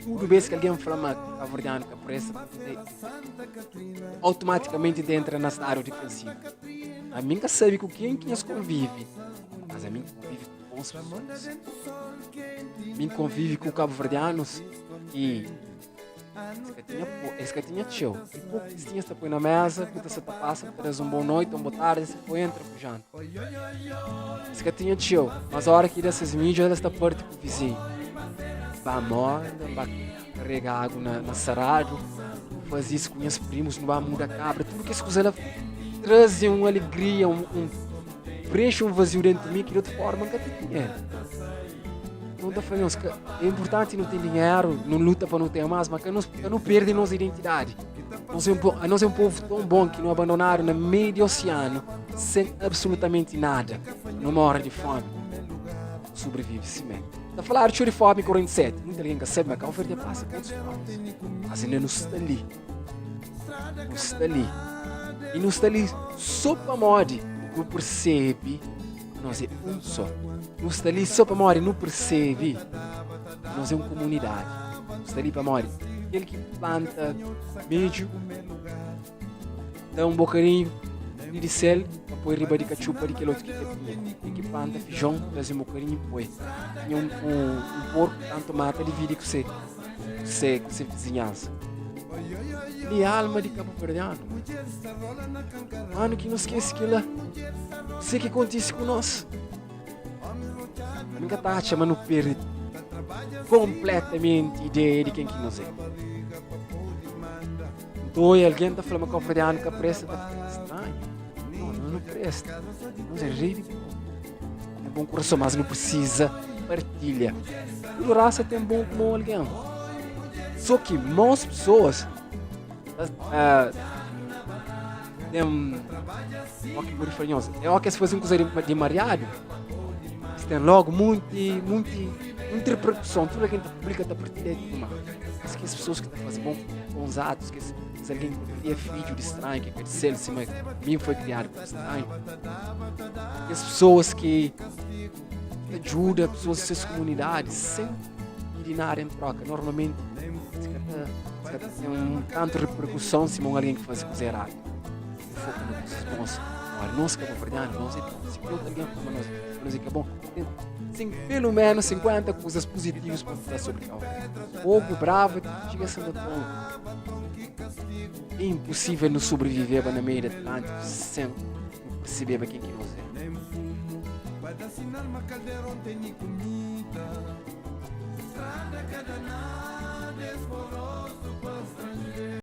Tudu bês ki algen fla ma kabuverdianu ka presta, automaticamente ta entra na stadu difensivu. Ami N ka sabe ku ken ki nhos konvive, mas ami N konvive ku bons pesoas. Mi N konvive ku kabuverdianus ki es ka tinha po, es ka tinha txeu. Kel poku ki es tinha es ta poi na mesa, ku ta sa ta pasa, ku ta da-s un bon noiti, un bo tardi, es ta poi entra ku janta. Es ka tinha txeu, mas ora ki da ses midju, es ta parti ku vizinhu. Ba moda, ba karega agu na, na saradu, faze isso ku nhas primus, nu ba muda kabra, tudu kes kuza la traze un alegria, un, un preenche un vazio dentro di mi ki di otu forma N ka ta tinha el. Não ta fla nhos que é importante não ter dinheiro, não luta para não ter mais, mas que nós, que não perde nossa identidade. Nós é, um, nós é um povo tão bom que não abandonaram no meio do oceano sem absolutamente nada. Não morre de fome. Sobrevive sim mesmo. Tá falar de fome 47. Muita alguém que sabe, mas cá oferta passa por outros fomes. Mas ainda não está ali. Não está ali. E não está ali só para modi. Não percebe Nos é un só. Nu sta li só pamodi nu persebe nos é un komunidadi. Nu sta li pamodi kel ki planta midju da un bokadinhu di di sel pa poi riba di katxupa di kel otu ki ka tinha. Kel ki planta fijon traze un bokadinhu i poi. Tinha un, un, un porku tantu mata dividi ku se ku se ku se vizinhansa. Li alma di kabuverdianu. Manu ki nu skese kila. Se ki kontise ku nos. Mi ka ta atxa ma nu perde kompletamenti ideia di ken ki nos é. Nta oi algen ta fla ma kabuverdianu ka presta, ta fika stranhu. Não, nós não presta. Nós é rei de bom. Tem bom coração, mas não precisa partilha. Tudo raça tem bom como alguém. Só que mais pessoas uh, tem o que pode falar é o que se fazer coisa de, de mariado. Eles têm logo muito, muito, muita repercussão. Tudo que publica está partilha e tudo mais. Mas que as pessoas que estão fazendo bom, bons atos, que se alguém cria filho de estranho, que quer dizer, se mas mim foi criado por estranho. As pessoas que ajudam pessoas de suas comunidades sem pedir nada em troca. Normalmente, se se tem um tanto repercussão se alguém que faz coisa errada. Foco nas coisas bons. Olha, nós que é verdade, nós é bom. Se outro alguém fala nós, nós é que é bom. Tem, tem pelo menos 50 coisas positivas para falar sobre Cabo Fogo bravo, chega sendo tolo. É impossível não sobreviver na meio do Atlântico sem perceber quem que nós é.